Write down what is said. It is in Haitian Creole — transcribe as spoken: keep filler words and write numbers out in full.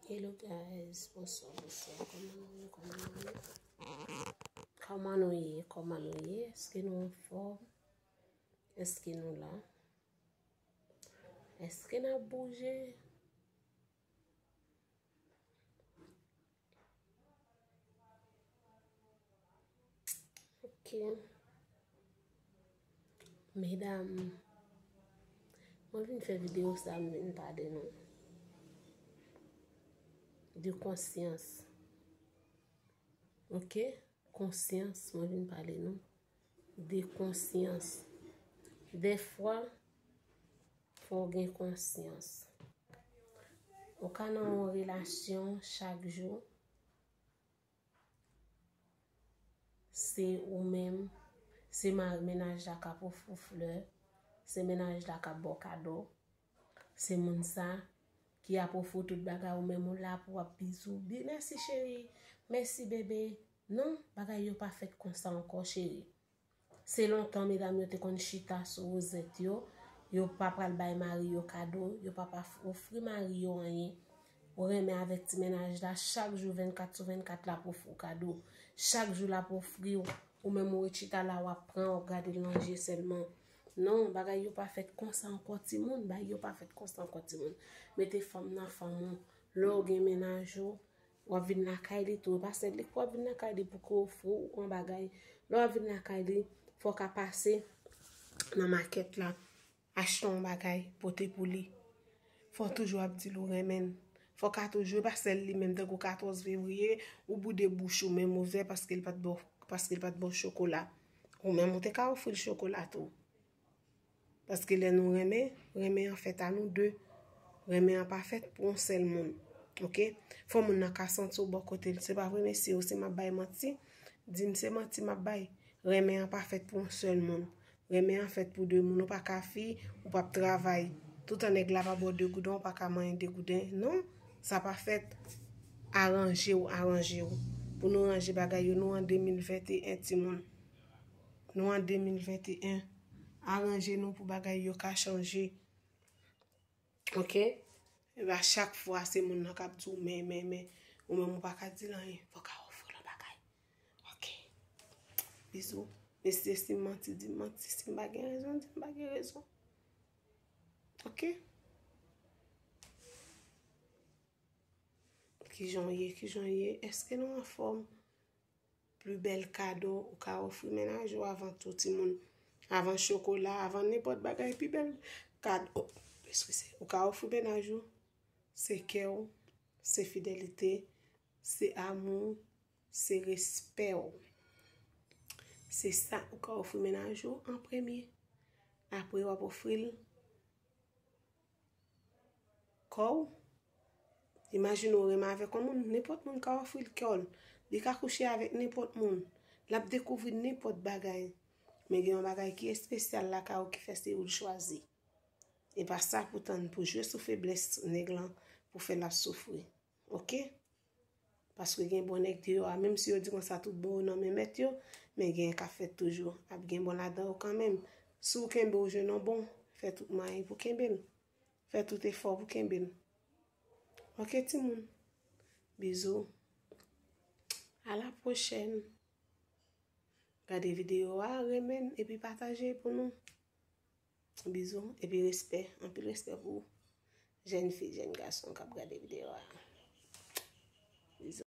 Hello guys, bonswa, bonswa. Kòman nou ye? Kòman nou ye? Kòman nou ye? Kòman nou ye? Èske nou anfòm? Èske nou la? Èske n ap bouje? Ok. Medam, mwen vin fè videyo sa, m vin pale nou de konsyans. Ok? Konsyans, mwen vin pale nou de konsyans. Dèfwa, fò w gen konsyans. Ou ka nan yon relasyon chak jou, se ou menm, se ma-, mennaj la k ap ofri w flè, se mennaj la k ap ba w kado, se moun sa ki ap ofri w tout bagay, ou menm ou la pou w ap bizou. Bi-, mèsi cheri, mèsi bebe. Non, bagay yo pa fèt konsa ankò cheri. Se lontan medam yo te konn chita sou wozèt yo, yo pa pral bay mari yo kado, yo pa pa f-, ofri mari yo anyen. Ou renmen avèk ti mennaj la, chak jou vennkat sou vennkat l ap ofri w kado. Chak jou l ap ofri w, ou menm ou ret chita la, w ap pran, w ap gade l nan je sèlman. Non, bagay yo pa fèt konsa ankò timoun, bagay yo pa fèt konsa ankò timoun. Mete fanm nan fanm ou. Lè w gen mennaj ou, w ap vin lakay li tou. E pa sèl li k pou w ap vin lakay li pou ke ofri w yon bagay. Lè w ap vin lakay li, fò w ka pase nan makèt la, achte yon bagay, pote pou li. Fò w toujou ap di l ou renmen l. Fò w ka toujou, e pa sèl li menm, tankou katòz fevriye, ou boude bouch ou menm ouvè paske l pa t ba w, paske l pa t ba w chokola. Ou menm, ou te ka ofri l chokola tou. Paske lè nou renmen, renmen an fèt a nou de. Renmen an pa fèt pou yon sèl moun. Ok? Fò moun nan ka santi w bò kote l. Se pa vre, mesye, ou se m ap bay manti. Di m se manti m ap bay. Renmen an pa fèt pou yon sèl moun. Renmen an fèt pou de moun. Ou pa ka fi, ou p ap travay. Toutan nèg la pa ba w de gouden, ou pa ka manyen de gouden. Non, sa pa fèt. Aranje w, aranje w. Pou nou ranje bagay yo, nou an de mil venteyen, timoun. Nou an de mil venteyen. Aranje nou pou bagay yo ka chanje. Ok? E pa chak fwa se moun nan k ap di w men, men, men. Ou menm ou pa ka di l anyen. Fò w ka ofri l yon bagay. Ok. Bizou. Mesye, si m manti, di m manti. Si m pa gen rezon, di m pa gen rezon. Ok? Kijan w ye? Kijan w ye? Èske nou anfòm? Pli bèl kado ou ka ofri mennaj ou avan tout timoun, avan chokola, avan nenpòt bagay, pi bèl kado, eskize, ou ka ofri mennaj ou, se kè w, se fidelite, se amou, se respè w. Se sa ou ka ofri mennaj ou an premye. Apre, w ap ofri l kò w. Imajine w renmen avèk yon moun, nenpòt moun ka ofri l kò l. Li ka kouche avèk nenpòt moun. L ap dekouvri nenpòt bagay. Men gen yon bagay ki espesyal lakay ou ki fè se ou l chwazi. E pa sa pou tann pou jwe sou feblès nèg lan pou fè l ap soufri. Ok? Paske gen bon nèg deyò a, menm si yo di konsa tout bon yo nan men mèt yo, men gen k ap fèt toujou. Ap gen bon ladan yo kanmenm. Si w kenbe w jwenn yon bon, fè tout mwayen pou kenbe l. Fè tout efò pou kenbe l. Ok, timoun? Bizou. A la pwochèn. Gade videyo a, renmen, epi pataje pou nou. Bizou, epi respè. Anpil respè pou jèn fi, jèn gason k ap gade videyo a.